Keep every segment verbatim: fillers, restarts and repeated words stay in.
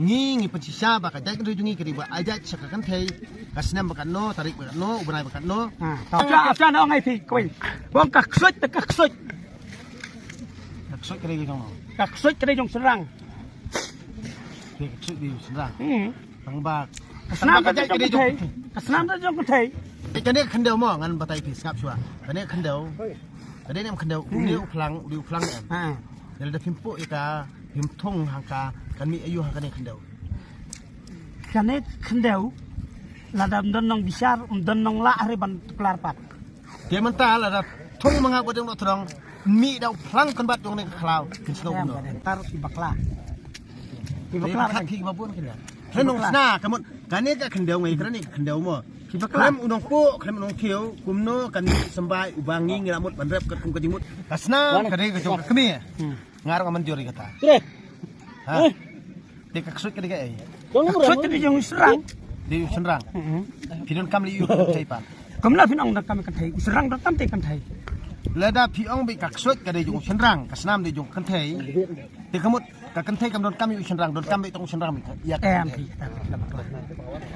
Ngi ngi pynshisha ba ka jaitbynriew jong ngi ka dei ba ai jait sha ka kynthei. Ka snem ba katno, tarik ba katno, u bnai ba katno. Ha. Acha acha na ong ai phi kawei. Bong ka ksuid te ka ksuid. Ka ksuid ka dei jong no. Ka ksuid ka dei jong shynrang. Ka ksuid dei jong shynrang. Hmm. Tang ba ka snam ka dei jong kynthei. Ka snam ka dei jong kynthei. Te kane ka khyndew mo ngan batai phi sngap shuwa. Kane ka khyndew. Ka dei ne em khyndew, u ne u phlang, u dei u phlang ne em. Ha. Lada phim puh ïa ka, phim thung hangka, kan mih aïu ha kane ka khyndew. Kane ka khyndew, lada ym don nongbishar, ym don nonglah hynrei ban tuklar pat. Te mynta lada thung ma nga ba dang doh tdong, mih da u phlang kynbat jong kane ka khlaw, kin sngewbha. Tar ki bakla. Ki bakla. Te phi ba bun kine. Te nong sna ka mut kane ka khyndew ngai kane ka khyndew mo. Ki bakla. Khlem u nongpuh, khlem u nongthiew, kumno kan mih symbai uba ngi ngi la mut ban rep katkum ka jingmut. Ka snam ka dei ka jong ka kmie. Hmm. Nga ruh nga mynjur ïa kata. Tre. Ha. Eh. Te ka ksuid ka dei kaei? Ka ksuid ka dei jong u shynrang. Dei u shynrang. Hmm. Phi donkam lei u kynthei pat. Kumno phi ong donkam kynthei? U shynrang donkam te kynthei. Lada phi ong ba ka ksuid ka dei jong u shynrang, ka snam dei jong kynthei. Te ka mut ka kynthei kam donkam ïa u shynrang, donkam ba tang u shynrang ba ïa ka kynthei. Em, phi kata.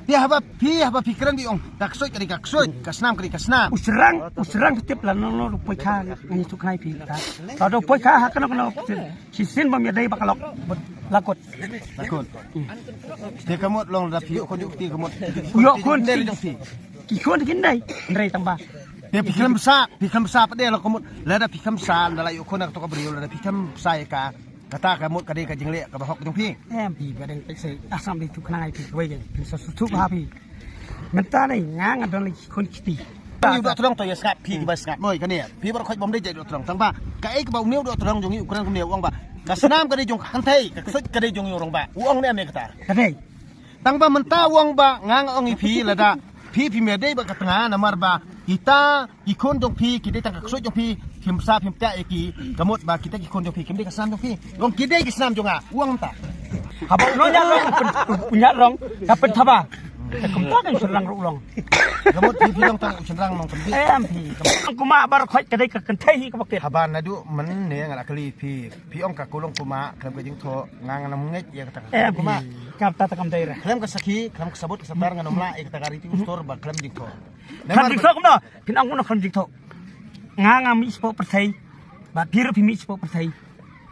Te haba phi, haba phi kren ba ong ka ksuid ka dei ka ksuid, ka snam ka dei ka snam. U shynrang, u shynrang phi tip lano lano u poi kha, ngi shu khnai phi kata. Ka dei u poi kha ha kano kano shisien bym ïadei ba ka lok, la kut. La kut. Te ka mut long lada phi ïoh khun ïoh kti ka mut. Ïoh khun kti. Ki khun kin dei, hynrei tang ba. Te phi khlem bsa, phi khlem bsa pat de la ka mut. Lada phi khlem bsa, lada la ïoh khun na kato ka briew, lada phi khlem bsa ïa ka. Kata ka mut ka dei ka jingleh kaba hok jong phi. Em, phi ba dang peit sei, ah, sam dei tu khnang ai phi kawei jeng, phi sa su tu ba phi. Mynta nei nga nga don lei khun kti. Phi doh tdong to ïa sngap, phi ba sngap. Moi kane, phi ba khoi bom dei jai doh tdong tang ba. Kaei kaba u neu doh tdong jong ngi u kren kumne u ong ba. Ka snam ka dei jong ka kynthei, ka ksuid ka dei jong ngi u rong ba. U ong ne me kata. Ka dei. Tang ba mynta u ong ba nga nga ong ïa phi lada phi phi me dei ba ka tnga namar ba kita ki khun jong phi ki dei tang ka ksuid jong phi phim sa phim tek ïa ki ka mut ba kita ki khun jong phi kim dei ka snam jong phi. Long ki dei ki snam jong nga u ong mynta. Haba u nong ñiah rong u ñiah rong ka pynthaba. Kumta ka shynrang ruh long. Ka mut phi phi long tang u shynrang long kam dei. Em phi. Kuma bar khoi ka dei ka kynthei hi ka bakit. Haba naduh mynne nga la kylli phi. Phi ong ka kulong kuma khlem ka jingthoh nga ngam ngeit ïa kata ka kulong kuma. Kam ta ta kam dei re. Khlem ka sakhi, khlem ka sabut ka satar ngan ym lah ïa kata ka riti u stor ba khlem jingthoh. Khlem jingthoh kumno? Phin ong kumno khlem jingthoh. Nga ngam mih shapoh pyrthei. Ba phi ruh phi mih shapoh pyrthei.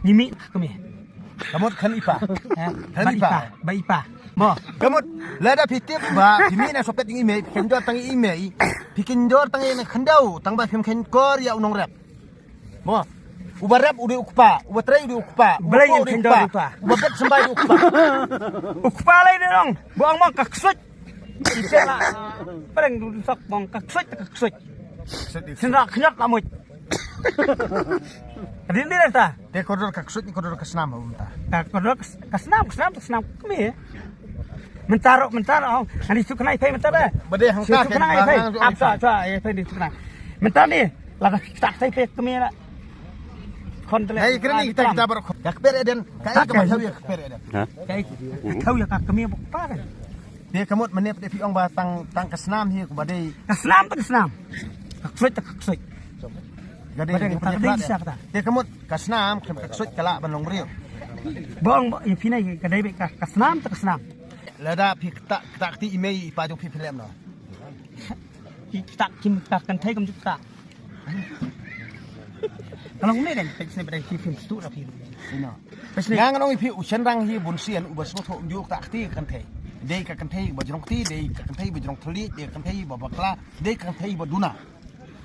Ngi mih ka kmie. Ka mut khlem i pa. Khlem i pa. Ba i pa. Mo. Ka mut lada phi tip ba phi mih na sopet jong i mei, phi kynjor tang i mei. Phi kynjor tang i na khyndew, tang ba phim khein kor ïa u nongrep. Mo. Uba rep u dei u kpa, uba trei u dei u kpa, uba pok u dei u kpa, uba bet symbai u dei u kpa. U kpa lei dei nong, ba ong mo ka ksuid. Ite la. Preng du sok bong ka ksuid ka ksuid. Sendra khñiot la muid. Adin dei ta. Te kordor ka ksuid ni kordor ka snam um ta. Ka kordor ka snam, ka snam, ka snam kmie. Mynta ruh, mynta ruh. Ani suk nai phai mynta ba. Ba dei hangta suk nai phai. Ap sa sa ai phai di suk nai. Mynta ni. Lada kita kita pe kemira. Kon tele. Hei kene kita kita ber. Ka kper eden. Ka ai ka thaw ïa ka kper eden. Ha? Ka ai ka thaw ïa ka kemira buk pa kan. Te ka mut mynne pdei phi ong ba tang tang ka snam hi ku ba dei. Ka snam ta ka snam. Ka ksuid ta ka ksuid. Ka dei ka dei sa kata. Te ka mut ka snam ka ksuid ka lah ban long briew. Bong ba ïa phi nai ka dei ka snam ta ka snam. Lada phi kta kta kti i mei i pa jong phi phi lem no. Ki tak kim tak kan thei kam juk tak. Ka long ne dang pek sne ba dang ki phim stu ra phi. Ino. Pek sne. Nga ngan ong ïa phi u shynrang hi bun sien uba sngewthuh ym ju tak kti ka kynthei. Dei ka kynthei ba jrong kti, dei ka kynthei ba jrong thylliej, dei ka kynthei ba bakla, dei ka kynthei ba duna.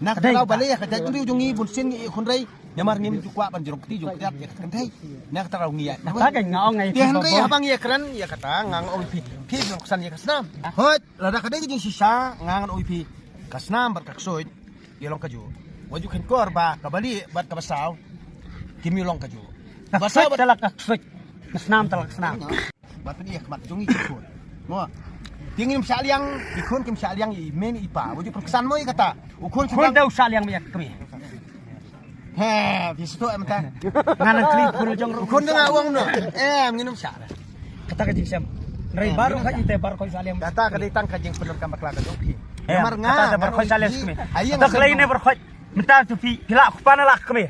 Na ka daw ba lei ka jait bynriew jong ngi bun sien ngi ïa khun rei. Namar ngim ju kwah ban jrong kti jong kti ïa ka kynthei. Na ka daw ngi ïa. Ka ka nga ong ngai. Te hynrei haba ngi ïa kren ïa kata nga ong phi phi jrong ksan ïa ka snam. Hoi. Lada ka dei ka jingshisha nga ngan ong ïa phi ka snam bad ka ksuid ïa long kajuh. Wat ju khein kor ba ka balieh bad ka basaw kim ïa long kajuh. Ka ksuid tala ka ksuid, ka snam tala ka snam. Bad pynïa khmat jong i khun. Mo. Te ngim shah liang, i khun kim shah liang i mei i pa. Wat ju pyrkhat mo ïa kata. U khun khun dau shah liang ïa ka kmie. He, phi sngewthuh em ta. Ngan nang kli khun jong ruh. Khun dang awang no. Em, ngin ym shah. Kata ka jingsem. Rei baroh ka ite baroh ka sa liam. Kata ka dei tang ka jingpyndonkam bakla ka jong phi. Namar nga baroh ka sa liam kmie. Kata ka lei ne baroh ka. Mynta tu phi phi lah kpa na lah kmie.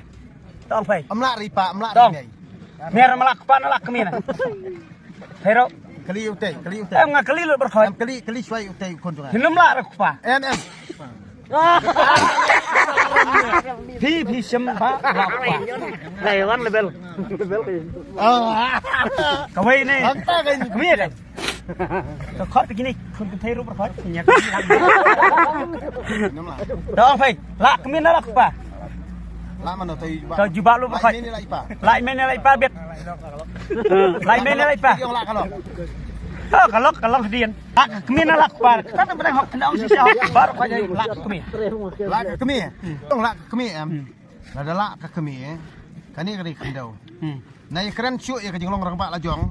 Tong phai. Ym lah rei pa, ym lah rei mei. Mer ym lah kpa na lah kmie na. Phai ro. Kali utai, kali utai. Em nga kali lut barkhot. Em kali, kali shwai utai khun jong nga. Phin ym lah ra kpa. Em, em. Phi, phi shem ba, ba kpa. Lai wan level. Level. Oh. Kawei ne. Anta kan. Kami kan. Ka khot kini khun kynthei ruh barkhot. Nya. Dong phai. Lah kami na lah kpa. Lah mano tai jubab. Tau jubab lu barkhot. Lah mene lah ipa. Lah mene lah ipa bet. Lah mene lah ipa. Lah ka lok, ka lok hadien. Lah ka kmie na lah kpa. Ka ta bneng hok kena ong shisha hok kpa ruh ka jai lah ka kmie. Lah ka kmie. Tong lah ka kmie em. Lada lah ka kmie. Kane ka dei khyndew. Na ïakren shuh ïa ka jinglong rangbah la jong.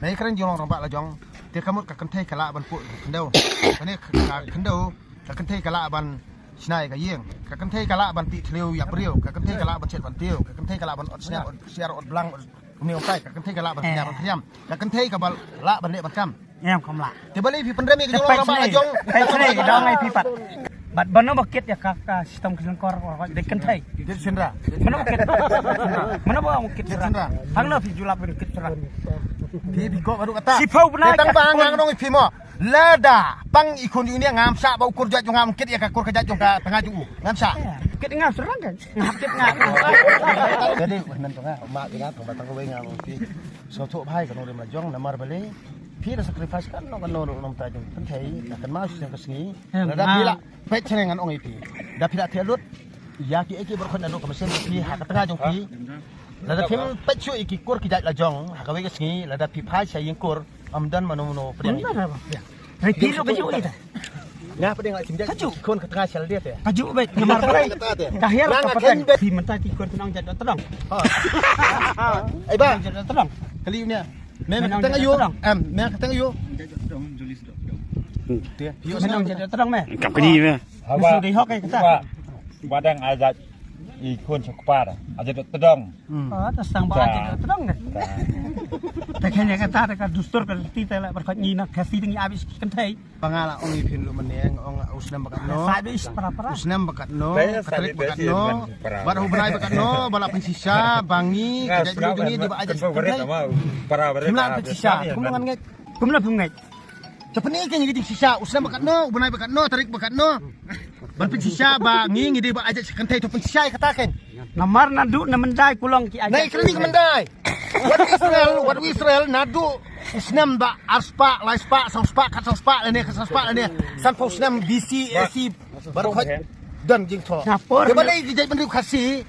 Na ïakren jinglong rangbah la jong. Te ka mut ka kynthei ka lah ban pur khyndew. Kane ka khyndew ka kynthei ka lah ban shna ïa ka ïing. Ka kynthei ka lah ban tih thliew ïa briew. Ka kynthei ka lah ban shet ban tiew. Ka kynthei ka lah ban ot sniar ot siar ot blang ot kumne ot kai. Ka kynthei ka lah ban sniar ban khriam. Ka kynthei ka ba lah ban leh ban kam. Em kam lah. Te balei phi pynrem ïa ka jong rangbah la jong. Phi phi dang ai phi pat. Bad bano ba kit ïa ka ka sistem ka jong kor kor de kynthei. Kit shinra. Bano ba kit. Bano ba kit shinra. Hang no phi julap kit shinra. Phi phi ko baru kata. Si pau bna tang ba ngang nong phi mo. Lada pang i khun uni ngam sa ba ukur jot jong ngam kit ïa ka kur ka jot jong ka tanga jong u. Ngam sa. Kit ngam serang kan. Ngam kit ngam. Jadi nan tong ma kit ngam tong ba tang wei ngam pi. So thok bhai ka nong rim la jong namar bale. Pi la sacrifice kan no kan no no ta jong kan thai kan ma sing ka sngi. Lada pi la pet chene ngan ong i pi. Da pi la thia lut. Ïa ki eki bar khon anu ka mesin pi ha ka tanga jong pi. Lada phim pet shu ïa ki kur ki jait la jong ha ka wei ka sngi lada pi phai sha ïing kur. Am don mano mano pdiang. Hai ti lo ka ju ni ta. Nga pdiang la kim jait. Ka ju. Khun ka tnga shal dia te. Ka ju bek namar balai. Ka hiar ka pateng. Phi mynta ki kur tnong jait tnong. Ai ba. Jait tnong. Kali uni. Me me teng ayu. Em me ka teng ayu. Te. Yo tnong jait tnong me. Kam kani me. Musu dei hok ai kata. Ba dang ai jait. I khun sha kpa da. Aja dot tdong. Ah, ta sang ba aja dot tdong de. Ta kene kata da ka dustur ka ti ta la barkat ngi na ka si ding abi kan thai. Panga la ong i phin lu meneng ong u snem bakat no. Sa bi para para. U snem bakat no, katolik bakat no. Bar hu brai bakat no, bala pensisa bangi ka jai dulu dulu di ba aja kan thai. Para para. Himla pensisa. Kum ngan ngai. Kum la pung ngai. Te pyni kein ïa ka jingshisha, u snem ba katno, u bnai ba katno, tarik ba katno. Ban pynshisha ba ngi ngi dei ba ajaid sha kynthei, to pynshisha ïa kata kein. Namar naduh na Myndai Kulong ki ajaid. Na i kylli ka Myndai. Wat Israel, wat Israel naduh u snem ba arspah, laispah, sawspah, khatsanspah lane, khatsanspah lane. Sanphew snem B C, A C, baroh khoit don jingthoh. Te balei ki jaid bynriew Khasi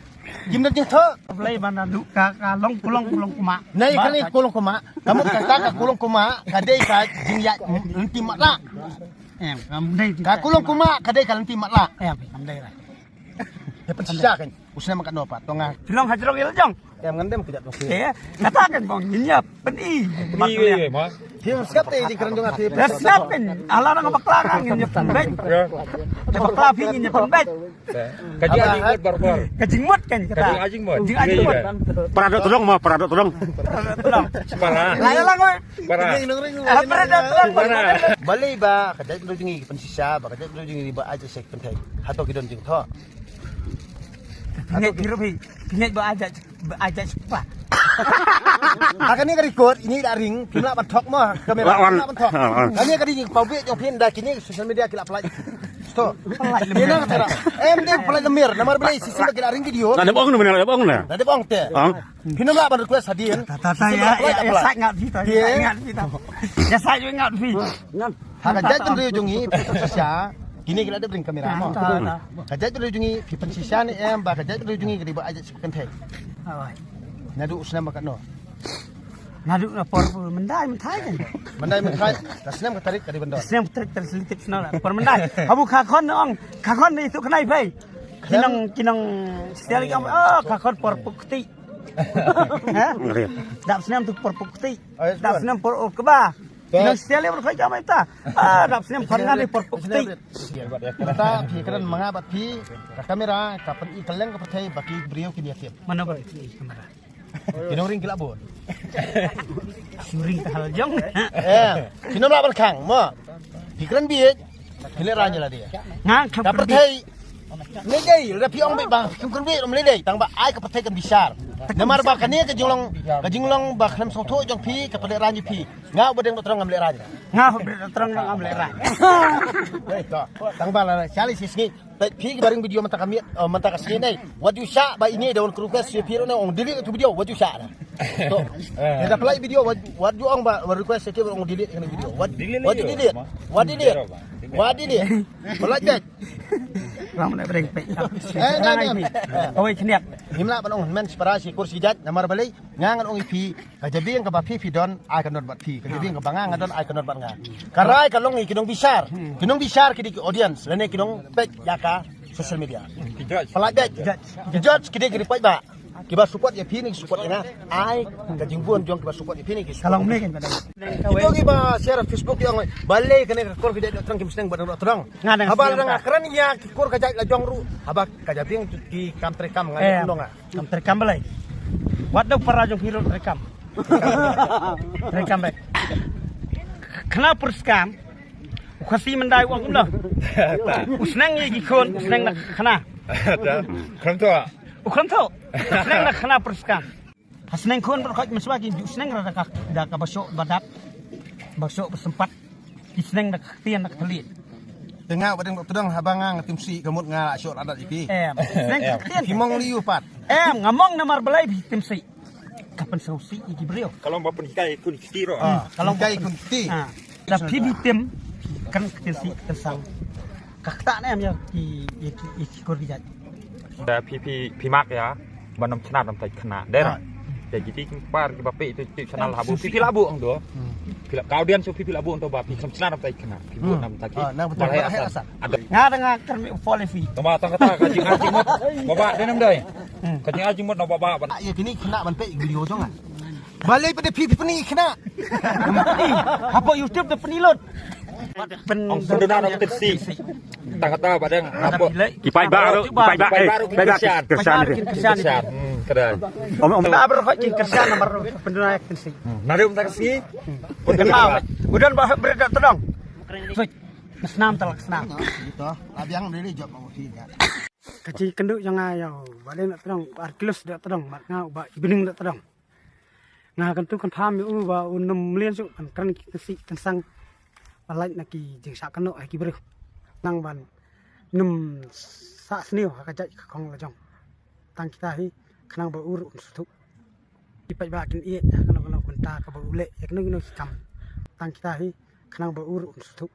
Kim don jingthoh. Blei ban da duk ka, ka long kulong, kulong kuma. Nai kane kulong kuma. Kamu kata ka kulong kuma ka dei ka jingïaid lynti matlah. Em, kam dei. Ka kulong kuma ka dei ka lynti matlah. Em, kam dei lah. He pynshisha kan. U snem ka no pat to nga. Long hajrong il jong. Em ngan dem kejap dong. Eh, kata kan bong nginya pyni. Pyni ma. Phim sngap te jingkren jong nga phim. Dah sngap kan. Ala dang bakla kan nginya pynbeit. Bakla phim nginya pynbeit. Ka jingmut baroh. Ka jingmut kan kata. Ka jingmut. Jingmut. Para dok tolong ma, para dok tolong. Para dok tolong. Para. Lai lang oi. Para. Para dok tolong. Para. Balei ba ka jaid bynriew jong ngi ki pynshisha ba ka jaid bynriew jong ngi ba ajaid sha ki kynthei. Hato ki don jingthoh. Ngi ki ruh hi. Ngi ba ajaid ba ajaid sha kpa. Ha kane ka record ini da ring phim lah ban thok mo kamera phim lah ban thok. Kane ka dei ka pawbit jong phi da kine social media ki la pynlait. Sto. Pynlait lemir. Em dei pynlait lemir namar balei shisha ba ki la ring video. Lah dep ong na, lah dep ong na. Lah dep ong te. Phin ym lah ban request hadien. Ta ta ta ïa ïa sait ngat phi ta. Ïa sait ngat phi ta. Ïa sait ngat phi. Ha ka jaid bynriew jong ngi phi pynshisha. Kine ki la dep ring kamera mo. Ka jaid bynriew jong ngi phi pynshisha ne em ba ka jaid bynriew jong ngi ka dei ba ajaid sha kynthei. Naduh u snem ba katno. Naduh na por Myndai Mynthai kan. Myndai Mynthai. Ka snem ka tarik ka dei ban don. Snem ka tarik tarik selitip snem la por Myndai. Habu ka khon ong ka khon ni tu khnai phai. Ki nong ki nong setia lagi ong oh ka khon por puk kti. Ha? Dap snem tu por puk kti. Dap snem por ur kba. Ki nong setia lagi por khoi ka mai ta. Ah dap snem khon ngan ni por puk kti. Ta phi kren ma nga bad phi ka kamera ka pyni kylleng ka pyrthei ba ki briew kin ïa tip. Mano ba ki kamera. Ki nong ring ki la bun. Shu ring ka hal jong. Eh, ki nong la ban khang mo. Phi kren bieit. Phi leh rang ïa lade. Nga kham ka pyrthei. Leh dei, lada phi ong beit ba kham kren bieit, ym leh dei tang ba ai ka pyrthei kan bishar. Namar ba kane ka jinglong, ka jinglong ba khlem sngewthuh jong phi, ka pynlehrain ïa phi. Nga u Bah Deng Dohtdong ngam lehrain. Nga u Bah Deng Dohtdong ngam lehrain. Wei to, tang ba la shali shisngi. Peit phi ki ba ring video mynta ka miet, eh, mynta ka sngi nei. Wat ju shah ba ine da wan request ïa phi ruh ne ong delete tu video, wat ju shah na. To. Ïa da pynlait video, wat, wat ju ong ba, wat request ïa ki ba ong delete kane video. Wat, wat ju delete. Wat delete. Wat delete. Pynlait beit. Ram na breng peit. Eh, eh, eh. Awei khniak. Ngim lah ban ong men separa shi kur shi jait namar balei. Nga ngan ong ïa phi, ka jabieng kaba phi phi don, ai ka not bad phi. Ka jabieng kaba nga nga don, ai ka not bad nga. Ka rai ka long ïa ki nongbishar. Ki nongbishar ki dei ki audience, lane ki nongpeit ïa ka social media. Ki judge. Pynlait beit. Ki judge ki dei ki dei peit ba. Kiba support ïa phi ne ki support ïa nga. Ai ka jingbun jong kiba support ïa phi ne ki support. Ka long ne kan ka dei. Kito kiba share Facebook ïa nga. Balei kane ka kur ka jait Dohtdong kim sneng bad Dohtdong. Nga dang haba sneng dang ka. Kren ïa ki kur ka jait la jong ruh. Haba ka jabieng ki kam treikam nga. Eh. Nong nga. Kam treikam balei? Wat da para jong phi ruh treikam. Treikam beit. Khynnah pyrskam. U Khasi Myndai u ong kumno? U sneng ïa ki khun, u sneng na khynnah. Khlem to. U khlem to. U sneng na khynnah pyrskam. Ha sneng khun ruh khoit mynshuwa ki ju sneng ra da ka, da kaba shoh ba dap. Ba shoh ba sympat. Ki sneng da ka ktien da ka thylliej. Te nga u Bah Deng Dohtdong haba nga nga tim sih ka mut nga la shoh radat ïa phi. Em, sneng ka ktien. Phi mong lei pat. Em, nga mong namar balei phi tim sih. Ka pynsngewsih ïa ki briew. Ka long ba pynhikai khun kti ruh. Ah, ka long hikai khun kti. Ah. Da phi phi tim kan ka tim sih kan sang. Ka ktah ne em ïa ki, ïa ki, ïa ki kur ki jait. Da phi phi phi mak ïa. Ban ym shnat ym tai khynnah. Dei. Ah. Te ki ti ki par kiba peit tu tu channel habu. Phi phi la bu ong do. Hmm. Phi la ka audience phi phi la bu ong do ba phi ym shnat ym tai khynnah. Phi bu nam ta ki. Ah, na betul. Ba hai asal. Ada. Nga da nga kan mi follow phi. Tama tang kata ka jing jing mut. Baba dei nam dei. Hmm. Ka jing jing mut na baba ban. Ah, ïa kini khynnah ban peit video jong nga. Balei pada phi phi pynïaid khynnah. Hapoh YouTube da pynïaid lut. Ong pyndonkam na ka tyrsi. Tang kata ba dang hapoh. Ki paidbah ruh, ki paidbah, eh, paidbah ruh ki kyrshan. Kyrshan. Hmm, kata. Om om. Ba ber ki kyrshan namar pyndonkam na ka tyrsi. Hmm. Nari um ta ka sngi. Pyndonkam. Udan ba ber da tedong. Switch. Snam talak snam. Gitu. Abiang dili jop ma phi ka. Ka jingkynduh jong nga ïa u Bah Deng Dohtdong, ar kilos Dohtdong, bad nga u Bah Evening Dohtdong. Nga kyntu kynpham ïa u ba un ym mlien shuh ban kren ki kynsih kynsang ba lait na ki jingshah kynnoh ha ki briew. Nang ban ym sah sniew ha ka jait ka khong la jong. Tang kita hi khnang ba u ruh un sngewthuh. Ki paidbah kin ïeh ha kano kano ka bynta kaba u leh ïa kano kano ki kam. Tang kita hi khnang ba u ruh un sngewthuh.